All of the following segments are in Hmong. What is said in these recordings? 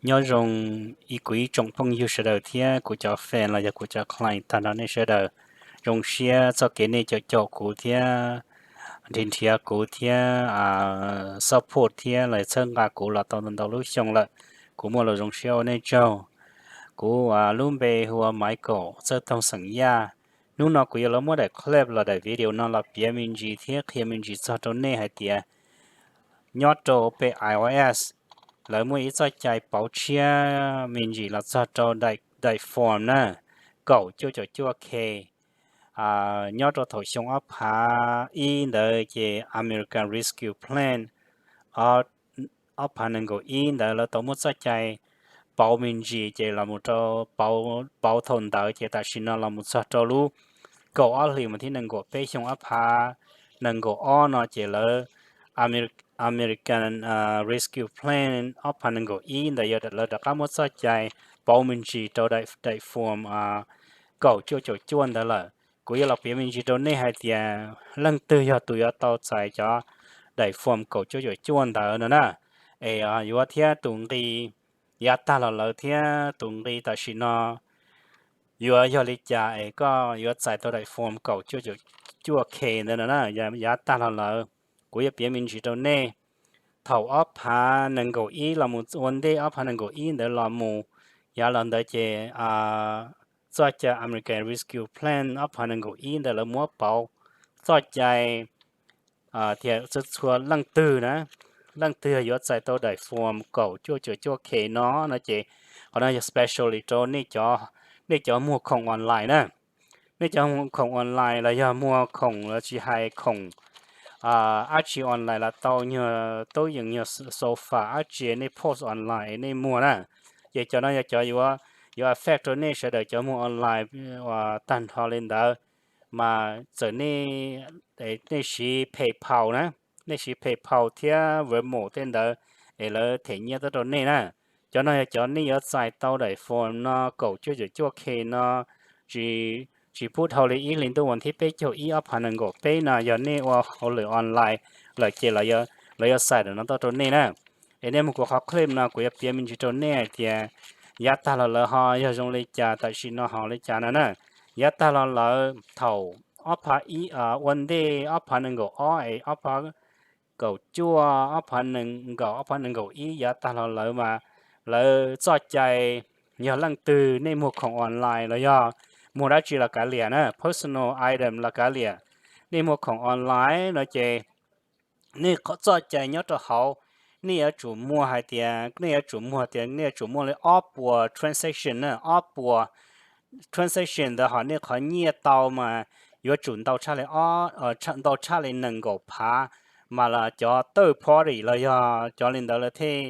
Nyob zoo ib kuv ib tsoom phooj ywg sawv daws thiab kuv cov fan los yog kuv cov client tag nrho nej sawv daws. Zoo siab txoj kev nej caum caum kuv thiab nrhiav nrhiav kuv thiab support thiab los txhawb nqa kuv los tau ntau ntau lub xyoo lawm. Kuv muaj lus zoo siab ua nej tsaug. Kuv lub npe hu ua Michael Txawj Toog xeem Yaj. Hnub no kuv yuav los muab daim clip los daim video no los piav me ntsis thiab qhia me ntsis txog rau nej hais tias nyob rau peb I R S lawv muaj ib txoj cai pauv tshiab me ntsis los txog rau daim form na, kaum cuaj caum cuaj K. Nyob rau thaum xyoo ob phav ib ntawd ces American Rescue Plan ob phav nees nkaum ib ntawd lawv tau muab txoj cai pauv me ntsis ces los mus rau pauv thaum ntawd ces tam sim no los mus txog rau lub kaum ob hlis mas thib nees nkaum peb xyoo ob phav nees nkaum ob no ces lawv American Rescue Plan ob phav nees nkaum ib ntawd yog lawv rov qab muab txoj cai pauv me ntsis rau daim form kaum cuaj caum cuaj ntawd lawm. Kuv yuav los piav me ntsis rau nej hais tias leej twg yog tus yuav tau txais cov daim form kaum cuaj caum cuaj ntawd no na. Es yuav thiab tus nqi yav tag los lawm thiab tus nqi tam sim no yuav yog li cas es koj yuav txais tau daim form kaum cuaj caum cuaj K ntawd no na, yav tag los lawm. Kuv yuav piav me ntsis rau nej. Thaum ob phav nees nkaum ib los mus ua ntej ob phav nees nkaum ib ntawd los mus, yav los ntawd ces txoj cai American Rescue Plan ob phav nees nkaum ib ntawd lawv muab pauv txoj cai tias txhua txhua leej twg na, leej twg yuav txais tau daim form kaum cuaj caum cuaj K no no ces qhov no yog specially rau nej cov muag khoom online na. Nej cov muag khoom online los yog muag khoom los tsis hais khoom dab tsi online los tau, nyuag tub yees nyuag sofa dab tsi nej post online nej muag na. Ces cov no yog cov yuav affect rau nej sawv daws cov muag online tag nrho li ntawd. Mas txawm nej siv PayPal na, nej siv PayPal thiab Venmo tej ntawd es lawv them nyiaj tuaj rau nej na. Cov no yog cov nej yuav txais tau daim form no kaum cuaj caum cuaj K no, tsis pub dhau li ib hlis ntuj vas thib peb caug ib ob phav nees nkaum peb no yog nej ua hauj lwm online lawm ces lawv yuav xa daim no tuaj rau nej na. Es nej mus kuv qhov clip no kuv yuav piav me ntsis rau nej hais tias yav tag los lawm ho yog zoo li cas tam sim no ho li cas no na. Yav tag los lawm thaum ob phav ib ua ntej ob phav nees nkaum ob es ob phav kaum cuaj ob phav nees nkaum ob phav nees nkaum ib yav tag los lawm mas lawv txoj cai yog leej twg nej muag khoom online los yog muag dab tsi los kav liam na, personal item los kav liam, nej muag khoom online no ces nej txoj cai nyob rau hauv nej yuav tsum muag hais tias nej yuav tsum muag tias nej yuav tsum muaj li ob puas transaction na, ob puas transaction ntawd ho nej qhov nyiaj tau mas yuav tsum ntau tshaj li ntau tshaj li nees nkaum phav mas los cov third party los yog cov li ntawd lawv thiaj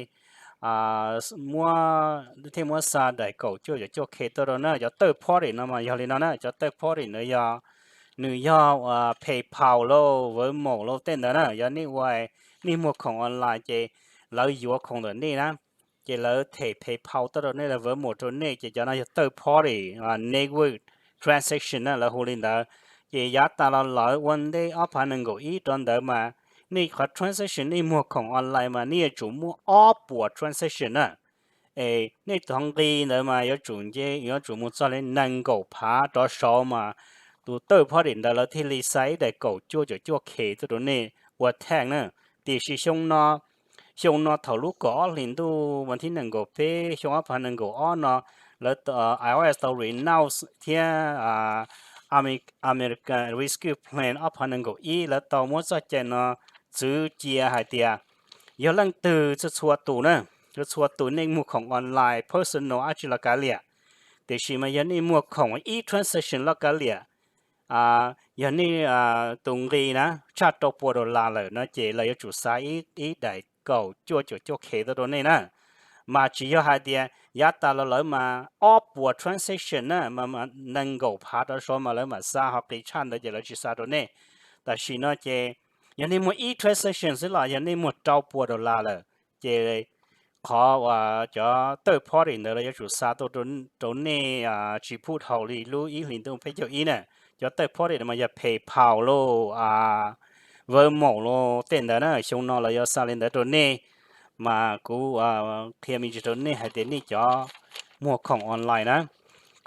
muab xa daim kaum cuaj caum cuaj K tuaj rau na. Cov third party no mas yog li no na, cov third party ntawd yog nws yog PayPal lauj, Venmo lauj tej ntawd na. Yog nej ua nej muag khoom online ces lawv yuav khoom ntawm nej na, ces lawv them PayPal tuaj rau nej los Venmo rau nej ces cov no yog third party network transaction na lawv hu li ntawd. Ces yav tas los lawm ua ntej ob phav nees nkaum ib rau ntawd mas nej qhov transaction nej muag khoom online mas nej yuav tsum muaj ob puas transaction na. Es nej thov nqi ntawd mas yuav tsum nce yuav tsum mus txog li nees nkaum phav rov saud mas tus third party ntawd lawv thiaj li xa ib daim kaum cuaj caum cuaj K tuaj rau nej ua tax na. Tiam sis xyoo no, xyoo no thaum lub kaum ob hlis ntuj vas thib nees nkaum peb xyoo ob phav nees nkaum ob no, lawv I R S tau renounce thiab American Rescue Plan ob phav nees nkaum ib lawv tau muab txoj cai no txwv cia hais tias yog leej twg txhua txhua tus na, txhua txhua tus nej muag khoom online personal dab tsi los kav liam, tiam sis mas yog nej muag khoom ib transaction los kav liam, yog nej tus nqi na tshaj rau puas dollar lawm no ces lawv yuav tsum xa ib daim kaum cuaj caum cuaj K tuaj rau nej na. Mas tsis yog hais tias yav tas los lawv mas ob puas transaction na, nees nkaum phav rov saud mas lawv mam xa, ho qis tshaj ntawd ces lawv tsis xa rau nej. Tam sim no ces yog nej muag ib transaction xwb los yog nej muag rau puas dollar lawm, ces qhov uas cov third party ntawd lawv yuav tsum xa tuaj rau nej tsis pub dhau li lub ib hlis ntuj peb caug ib na. Cov third party mas yog PayPal lauj, Venmo lauj tej ntawd na, xyoo no lawv yuav xa li ntawd rau nej. Mas kuv qhia me ntsis rau nej hais tias nej cov muag khoom online na,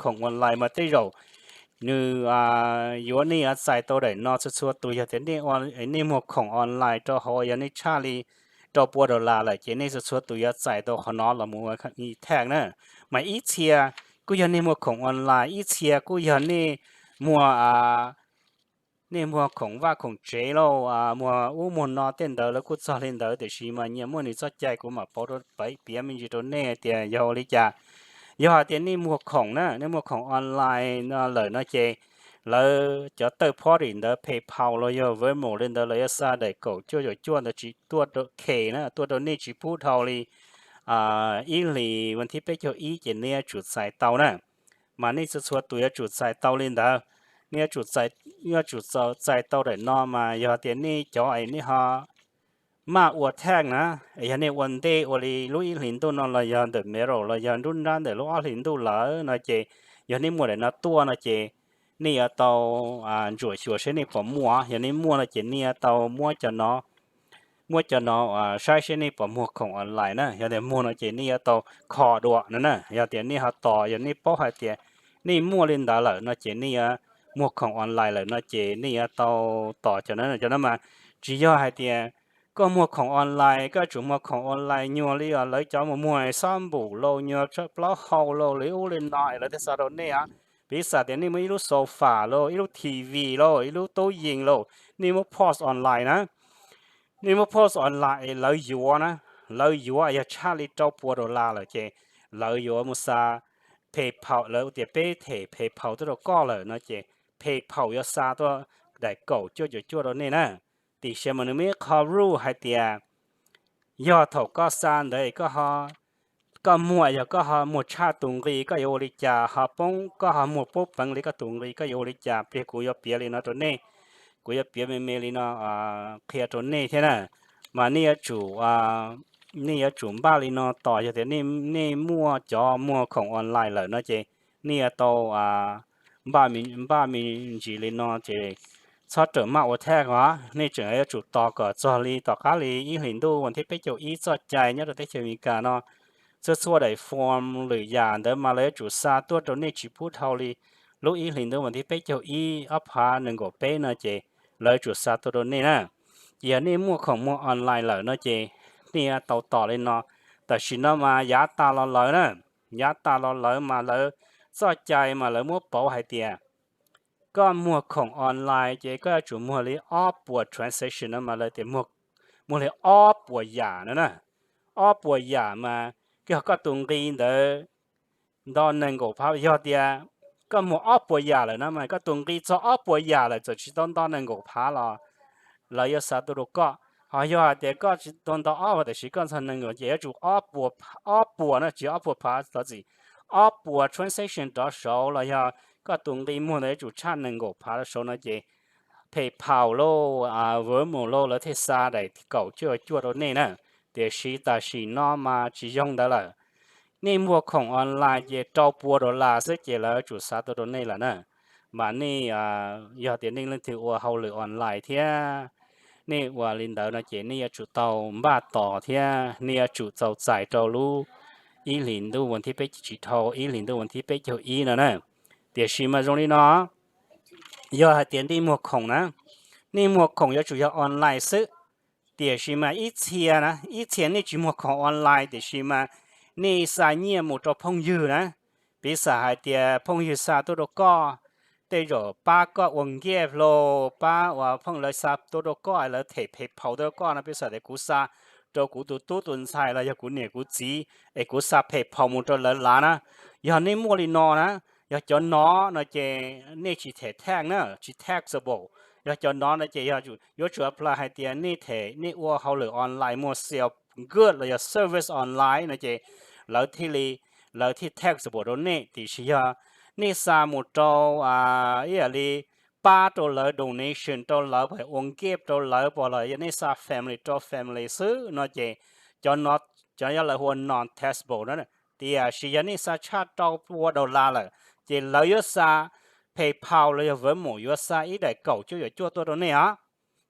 khoom online mas tej zaum nws yuav nej yuav txais tau daim no txhua txhua tus. Yog tias nej muag khoom online rau hauv yog nej tshaj li rau pua dollar lawm ces nej txhua txhua tus yuav txais tau qhov no los mus ua tax na. Mas ib txhia kuj yog nej muag khoom online, ib txhia kuj yog nej muag nej muag khoom vaj khoom tsev lauj, muag ub muag no tej ntawd lawv kuj txog li ntawd, tiam sis mas nyias muaj nws txoj cai, kuv mam pauv rau, piav me ntsis rau nej tias yog ua li cas. Yog hais tias nej muag khoom na, nej muag khoom online no lawm no ces lawv cov third party ntawd, PayPal los yog Venmo li ntawd, lawv yuav xa daim kaum cuaj caum cuaj ntawd tsis tuaj rau, khe na, tuaj rau nej tsis pub dhau li ib hlis vas thib peb caug ib ces nej yuav tsum txais tau na. Mas nej txhua txhua tus yuav tsum txais tau li ntawd. Nej yuav tsum txais tau daim no mas yog tias nej cov es nej ho maj ua tax na, yog nej ua ntej ua li lub ib hlis ntuj no los yog ntawm middle los yog nruab nrab ntawm lub ob hlis ntuj lawm no ces yog nej muaj daim no tuaj no ces nej yuav tau ntsuam xyuas saib nej puas muaj. Yog nej muaj no ces nej yuav tau muab cov no, muab cov no saib saib nej puas muag khoom online na. Yog tias muag no ces nej yuav tau kho dua no na. Yog tias nej ho tos, yog nej paub hais tias nej muaj li ntawd lawm no ces nej yuav muag khoom online lawm no ces nej yuav tau tos cov no. Cov no mas tsis yog hais tias koj muag khoom online, koj yuav tsum muag khoom online nyuag li lawv cov mus muag xob npum lauj, nyuag plaub hau lauj, li ub li no es lawv thiaj xa rau nej os. Piv xam tias nej muaj ib lub sofa lauj, ib lub T V lauj, ib lub tub yees lauj, nej muab post online na, nej muab post online es lawv yuav na, lawv yuav yog tshaj li rau pua dollar lawm ces lawv yuav mus xa PayPal, lawv tias peb them PayPal tuaj rau koj lawm no ces PayPal yuav xa tuaj daim kaum cuaj caum cuaj rau nej na. Tiam sis mas nws muaj ib qho rule hais tias yog thaum koj xa ntawd koj muag, yog koj ho muag tshaj tus nqi koj yuav ua li cas, ho poob, koj ho muag poob peev li koj tus nqi koj yuav ua li cas. Pliag kuv yuav piav li no rau nej, kuv yuav piav me me li no qhia rau nej thiab na. Mas nej yuav tsum, nej yuav tsum npaj li no tos, yog tias nej muaj cov muag khoom online lawm no ces nej yuav tau npaj me ntsis li no ces txhob rawm maj ua tax os. Nej tseem yuav tsum tos kom txog li tom qab li ib hlis ntuj vas thib peb caug ib txoj cai nyob rau teb chaws Amelikas no, txhua txhua daim form lwm yam ntawd mas lawv yuav tsum xa tuaj rau nej tsis pub dhau li lub ib hlis ntuj vas thib peb caug ib ob phav nees nkaum peb no ces lawv yuav tsum xa tuaj rau nej na. Ces yog nej muaj khoom muag online lawm no ces nej yuav tau tos li no. Tam sim no mas yav tas los lawm na, yav tas los lawm mas lawv, txoj cai mas lawv muab pauv hais tias koj muag khoom online ces koj yuav tsum muag li ob puas transaction no mas lawv tias muag li ob puas yam no na. Ob puas yam mas yog koj tus nqi ntawd nto nees nkaum phav, yog tias koj muag ob puas yam lawm na mas koj tus nqi txog ob puas yam lawm txawm tsis tau nto nees nkaum phav los lawv yuav xa tuaj rau koj. Ho yog hais tias koj tsis tau nto ob puas, tiam sis koj txog nees nkaum ces yuav tsum ob puas, ob puas na, tsis ob puas phav, thov txim, ob puas transaction rov saud los yog koj tus nqi muag ntawd yuav tsum tshaj nees nkaum phav rau saud no ces PayPal lauj, Venmo lauj, lawv thiaj xa daim kaum cuaj cuaj rau nej na. Tiam sis tam sim no mas tsis zoo ntawd lawm. Nej muag khoom online ces rau pua dollar xwb ces lawv yuav tsum xa tuaj rau nej lawm na. Mas nej, yog tias nej leej twg ua hauj lwm online thiab nej ua li ntawd no ces nej yuav tsum tau npaj tos thiab nej yuav tsum txaus txais rau lub ib hlis ntuj vas thib peb caug, tsis dhau ib hlis ntuj vas thib peb caug ib no na. Tiam sis mas zoo li no, yog hais tias nej muag khoom na, nej muag khoom yuav tsum yog online xwb. Tiam sis mas ib txhia na, ib txhia nej tsis muag khoom online tiam sis mas nej xa nyiaj mus rau phooj ywg na, piv xam hais tias phooj ywg xa tuaj rau koj, tej zaum pab koj ua gift lauj, pab uas phooj ywg lawv xa tuaj rau koj, lawv them PayPal tuaj rau koj no, piv xam tias kuv xa rau kuv tus tub tus ntxhais los yog kuv niam kuv txiv es kuv xa PayPal mus rau lawv lav na. Yog nej muaj li no na, yog cov no no ces nej tsis them tax na, tsis taxable. Yog cov no no ces yuav tsum apply hais tias nej them, nej ua hauj lwm online muag sell good los yog service online no ces lawv thiaj li, lawv thiaj taxable rau nej. Tiam sis yog nej xa mus rau ib yam li pab rau lawv, donation rau lawv, ua gift rau lawv, pom los yog nej xa family rau family xwb no ces cov no, cov no lawv hu ua non taxable na. Tiam sis yog nej xa tshaj rau pua dollar lawm ces lawv yuav xa, PayPal los yog Venmo yuav xa ib daim kaum cuaj caum cuaj tuaj rau nej os.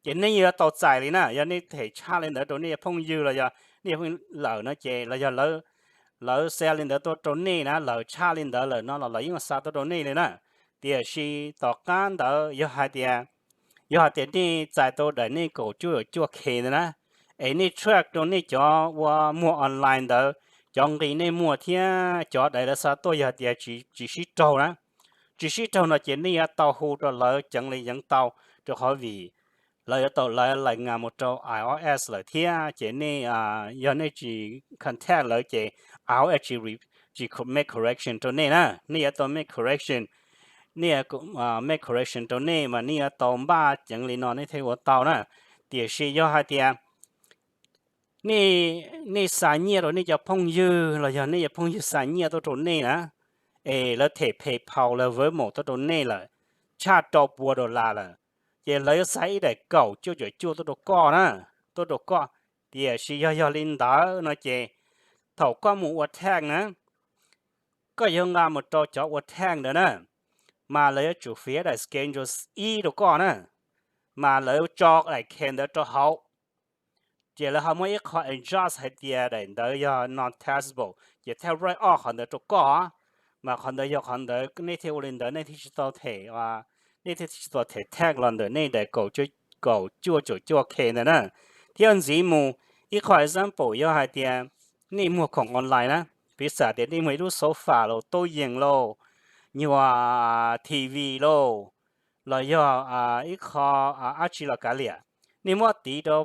Ces nej yuav tau txais li na, yog nej them tshaj li ntawd rau nej phooj ywg los yog nej lawm no ces los yog lawv xa li ntawd tuaj rau nej na, lawv tshaj li ntawd lawm no los lawv yeej xa tuaj rau nej li na. Tiam sis tom qab ntawd yog hais tias, yog hais tias nej txais tau daim nej kaum cuaj caum cuaj K ntawd na, es nej track rau nej cov uas muag online ntawd, cov nqi nej muag thiab cov daim lawv xa tuaj yog hais tias tsis sib raug na, tsis sib raug no ces nej yuav tau hu rau lawv ceev li yeev tau, rau qhov vim lawv yuav tau lawv lais ngas mus rau I R S lawm thiab ces nej yog nej tsis contact lawv ces I R S tsis make correction rau nej na, nej yuav tau make correction, nej make correction rau nej mas nej yuav tau npaj ceev li no nej thiaj ua tau na. Tiam sis yog hais tias nej xa nyiaj rau nej cov phooj ywg los yog nej cov phooj ywg xa nyiaj tuaj rau nej na, es lawv them PayPal lawv Venmo tuaj rau nej lawm, tshaj rau pua dollar lawm, ces lawv yuav xa ib daim kaum cuaj caum cuaj tuaj rau koj na, tuaj rau koj. Tiam sis yog yog li ntawd no ces thaum koj mus ua tax na, koj yuav nqa mus rau cov ua tax ntawd na, mas lawv yuav tsum fiav daim schedule ib rau koj na, mas lawv tso daim K ntawd rau hauv, ces lawv ho muab ib qho adjust hais tias daim ntawd yog non-taxable ces thiaj write off qhov ntawd rau koj. Mas qhov ntawd yog qhov ntawd nej thiaj ua li ntawd nej thiaj tsis tau them, nej thiaj tsis tau them tax los ntawm nej daim kaum cuaj caum cuaj K ntawd na. Thiab ntxiv mus, ib qho example yog hais tias nej muag khoom online na, piv xam tias nej muag ib lub sofa los, tub yees los, nyuag T V los, los yog ib qho dab tsi los kav liam, nej muab tiv rau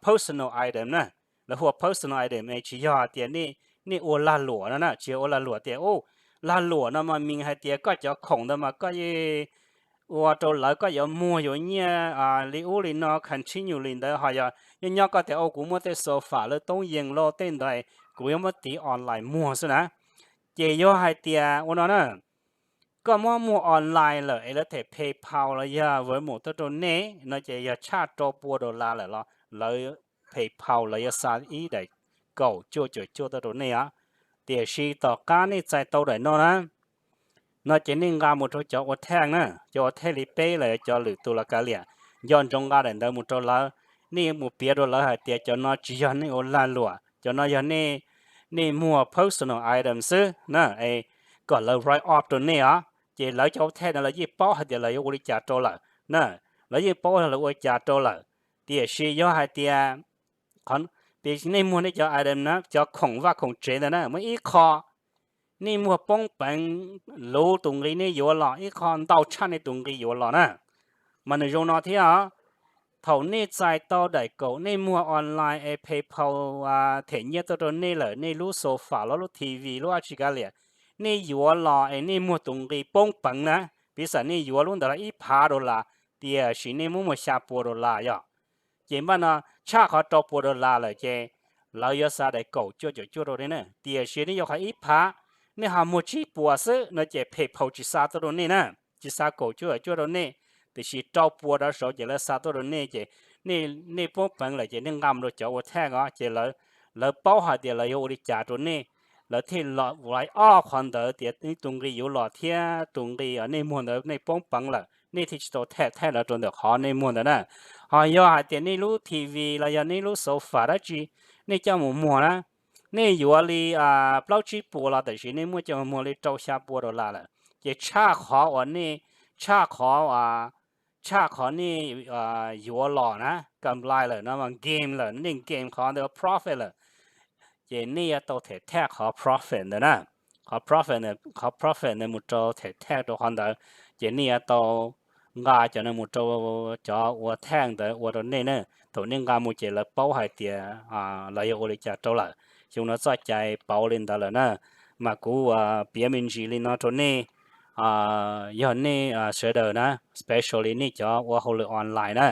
personal item na, lawv hu ua personal item es tsis yog tias nej ua lag luam no na, tsis yog ua lag luam tias, lag luam no mas means hais tias koj cov khoom ntawd mas koj yeej ua rau lawv, koj yuav muag yuav nyiaj li ub li no continually ntawd, ho yog nyob nyob koj tias, o, kuv muaj tej sofa lawm, tub yees los tej ntawd, kuv yuav muab tiv online muag xwb na. Ces yog hais tias ua no na, koj muab muag online lawm es lawv them PayPal los yog Venmo tuaj rau nej no ces yog tshaj rau pua dollar lawm los lawv PayPal lawv yuav xa ib daim kaum cuaj caum cuaj tuaj rau nej os. Tiam sis tom qab nej txais tau daim no na, no ces nej nqa mus rau cov ua tax na, cov ua tax li peb los cov lwm tus los kav liam, nco ntsoov nqa daim ntawd mus rau lawv. Nej mus piav rau lawv hais tias cov no tsis yog nej ua lag luam, cov no yog nej muag personal item xwb na, es kom lawv write off rau nej os. Ces lawv cov ua tax no lawv yeej paub hais tias lawv yuav ua li cas rau lawm na, lawv yeej paub lawv ua li cas rau lawm. Tiam sis yog hais tias, tiam sis nej muag nej cov item na, cov khoom vaj khoom tsev ntawd na, muaj ib qho nej muag poob peev luv tus nqi nej yuav los, ib qho ntau tshaj nej tus nqi yuav los na. Mas nws zoo no thiab os, thaum nej txais tau daim kaum, nej muag online es PayPal them nyiaj tuaj rau nej lawm, nej lub sofa los lub T V lub dab tsi kav liam, nej yuav los es nej muag tus nqi poob peev na, piv xam nej yuav lub ntawd los ib phav dollar, tiam sis nej muab muag xya pua dollar yog, ces npaj no tshaj qhov rau pua dollar lawm ces lawv yuav xa daim kaum cuaj caum cuaj rau nej na. Tiam sis nej yuav qhov ib phav, nej ho muag tsib puas xwb no ces PayPal tsis xa tuaj rau nej na, tsis xa kaum cuaj caum cuaj rau nej, tiam sis rau pua rau saud ces lawv xa tuaj rau nej ces nej poob peev lawm ces nej nqa mus rau cov ua tax os, ces lawv paub hais tias lawv yuav ua li cas rau nej, lawv thiaj los write off qhov ntawd tias tus nqi yuav los thiab tus nqi nej muag ntawd nej poob peev lawm, nej thiaj tsis tau them tax lawv rau ntawm qhov nej muag ntawd na. Ho yog hais tias nej lub T V los yog nej lub sofa dab tsi nej coj mus muag na, nej yuav li plaub tsib puas los tiam sis nej muab coj mus muag li rau xya pua dollar lawm, ces tshaj qhov uas nej, tshaj qhov, tshaj qhov nej yuav los na, comply lawm no, game lawm, nej game qhov ntawd profit lawm, ces nej yuav tau them tax qhov profit ntawd na. Qhov profit, qhov profit ntawd mus rau them tax rau qhov ntawd, ces nej yuav tau nqa cov no mus rau cov ua tax ntawd ua rau nej na. Thaum nej nqa mus ces lawv paub hais tias lawv yuav ua li cas rau lawm. Xyoo no txoj cai pauv li ntawd lawm na. Mas kuv piav me ntsis li no rau nej, yog nej sawv daws na, specially nej cov ua hauj lwm online na,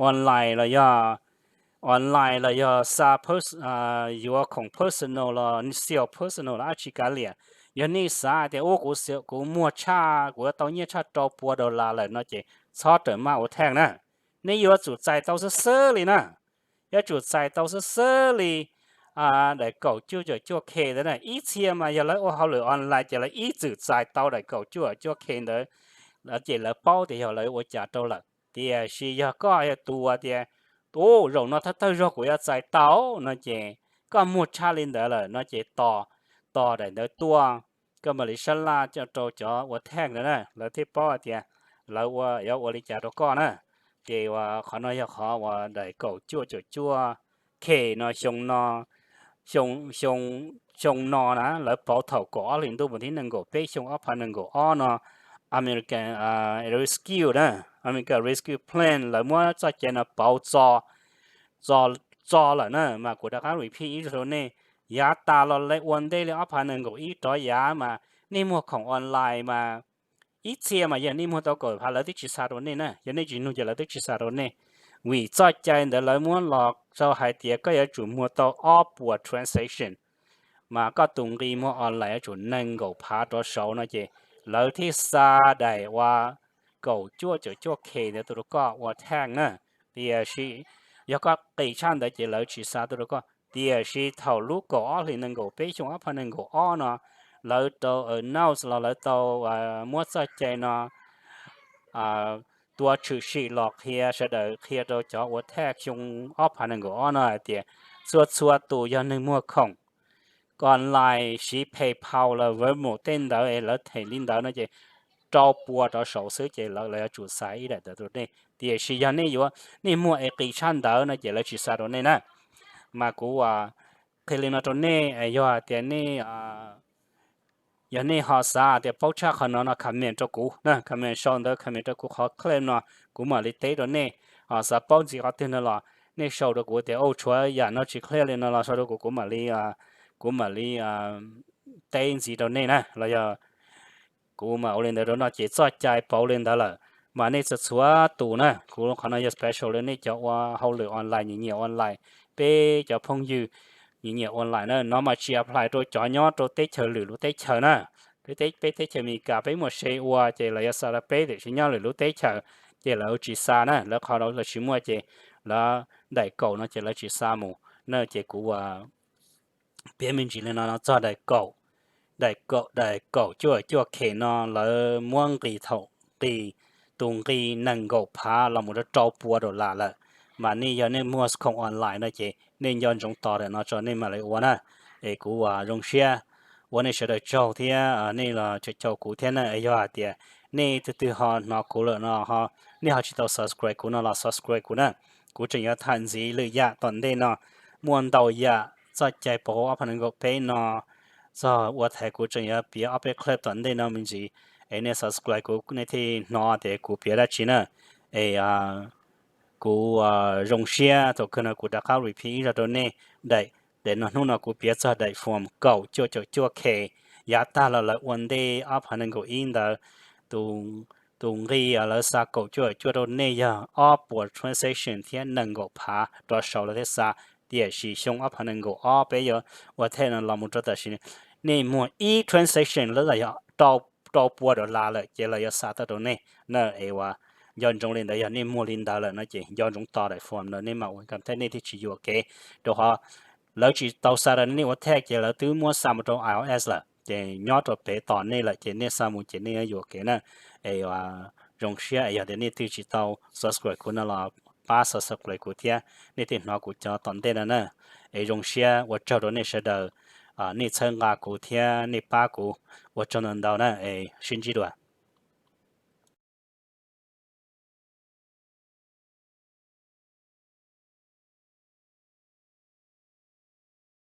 online los yog, online los yog xa, yuav khoom personal los sales personal los dab tsi kav liam, yog nej xav tias ua kuv, kuv muag tshaj, kuv yuav tau nyiaj tshaj rau pua dollar lawm no ces txhob rawm maj ua tax na. Nej yuav tsum txais tau xwb xwb li na, yuav tsum txais tau xwb xwb li daim kaum cuaj caum cuaj K ntawd na. Ib txhia mas yog lawv ua hauj lwm online ces lawv ib txwm txais tau daim kaum cuaj caum cuaj K ntawd, ces lawv paub tias yog lawv ua cas rau lawm. Tiam sis yog koj yog tus uas tias Ub, zaum no thawj thawj zaug kuv yuav txais tau no ces koj muag tshaj li ntawd lawm no ces tos, tos daim ntawd tuaj, koj mam li sab laj coj rau cov ua tax ntawd na, lawv thiaj paub hais tias lawv ua, yuav ua li cas rau koj na. Ces qhov no yog qhov uas daim kaum cuaj caum cuaj K no xyoo no, xyoo, xyoo, xyoo no na lawv pauv thaum kaum ob hlis ntuj vas thib nees nkaum peb xyoo ob phav nees nkaum ob no, American Rescue na, American Rescue Plan lawv muab txoj cai no pauv txo, txo, txo lawm na. Mas kuv rov qab repeat ib zaug rau nej, yav tas los lawv ua ntej li ob phav nees nkaum ib rov yav mas nej muag khoom online mas ib txhia mas yog nej muag tau kaum phav lawv twb tsis xa rau nej na, yog nej tsis nug ces lawv twb tsis xa rau nej. Vim txoj cai ntawd lawv muab los rau hais tias koj yuav tsum muag tau ob puas transaction, mas koj tus nqi muag online yuav tsum nees nkaum phav rov saud no ces lawv thiaj xa daim uas kaum cuaj caum cuaj K ntawd tuaj rau koj ua tax na. Tiam sis yog koj qis tshaj ntawd ces lawv tsis xa tuaj rau koj. Tiam sis thaum lub kaum ob hlis nees nkaum peb xyoo ob phav nees nkaum ob no, lawv tau announce los lawv tau muab txoj cai no tua tshwm sim los qhia sawv daws, qhia rau cov ua tax xyoo ob phav nees nkaum ob no hais tias txhua txhua tus yog neeg muag khoom online siv PayPal los Venmo tej ntawd es lawv them li ntawd no ces rau pua rov saud xwb ces lawv, lawv yuav tsum xa ib daim ntawd rau nej. Tiam sis yog nej yuav, nej muag es qis tshaj ntawd no ces lawv tsis xa rau nej na. Mas kuv qhia li no rau nej, yog hais tias nej, yog nej ho xav tias paub tshaj qhov no no comment rau kuv na, comment sau ntawd comment rau kuv qhov clip no, kuv mam li teb rau nej. Ho xav paub ntxiv qhov twg no los nej sau rau kuv tias, ub, tshuav yam no tsis clear li no los sau rau kuv, kuv mam li, kuv mam li teb ntxiv rau nej na. Los yog kuv mam ua li ntawd rau no ces txoj cai pauv li ntawd lawm. Mas nej txhua txhua tus na, kuv qhov no yog special li nej cov ua hauj lwm online, nyiam nyiam online, peb cov phooj ywg nyiam nyiam online na, no mas tsis apply rau cov nyob rau teb chaws lwm lub teb chaws na. Peb teb chaws Amelikas peb muaj se ua ces lawv yuav xa rau peb, tiam sis nyob lwm lub teb chaws ces lawv tsis xa na, lawv qhov lawv tsis muaj ces lawv daim kaum no ces lawv tsis xa mus na. Ces kuv piav me ntsis li no no txog daim kaum, daim kaum, daim kaum cuaj cuaj K no lawv muab nqis thaum nqis, tus nqi nees nkaum phav los mus rau rau pua dollar lawm. Mas nej yog nej muag khoom online no ces nej nco ntsoov tos daim no tso nej mam li ua na. Es kuv zoo siab ua nej sawv daws tsaug thiab nej los caum kuv thiab na. Yog hais tias nej twg twg ho hnov kuv lawm no, nej ho tsis tau subscribe kuv no los subscribe kuv na. Kuv tseem yuav tham ntxiv lwm yam tom ntej no, muaj ntau yam txoj cai pauv ob phav nees nkaum peb no txog ua tax kuv tseem yuav piav ob peb clip tom ntej no me ntsis, es nej subscribe kuv nej thiaj hnov tias kuv piav dab tsi na. Es kuv zoo siab thaum kawg no kuv rov qab repeat ib zaug rau nej, daim, daim no hnub no kuv piav txog daim form kaum cuaj caum cuaj K, yav tag los lawv ua ntej ob phav nees nkaum ib ntawd, tus, tus nqi lawv xa kaum cuaj cuaj rau nej yog ob puas transaction thiab nees nkaum phav rov saud lawv thiaj xa. Tiam sis xyoo ob phav nees nkaum ob peb yuav ua tax no los mus rau tam sim, nej muag ib transaction lawv yog rau pua dollar lawm ces lawv yuav xa tuaj rau nej na. Es uas nco ntsoov li ntawd, yog nej muag li ntawd lawm no ces nco ntsoov tos daim form ntawd nej mam ua, kom thiaj nej thiaj tsis yuam kev. Rau qhov lawv tsis tau xa rau nej ua tax ces lawv twb muab xa mus rau I R S lawm ces nyob rau pem tos nej lawm ces nej xa mus ces nej yuam kev na. Es zoo siab es yog tias nej twg tsis tau subscribe kuv no los pab subscribe kuv thiab nej thiaj hnov kuv cov tom ntej no na. Es zoo siab ua tsaug rau nej sawv daws, nej txhawb nqa kuv thiab nej pab kuv, ua tsaug ntau ntau na, es sib ntsib dua.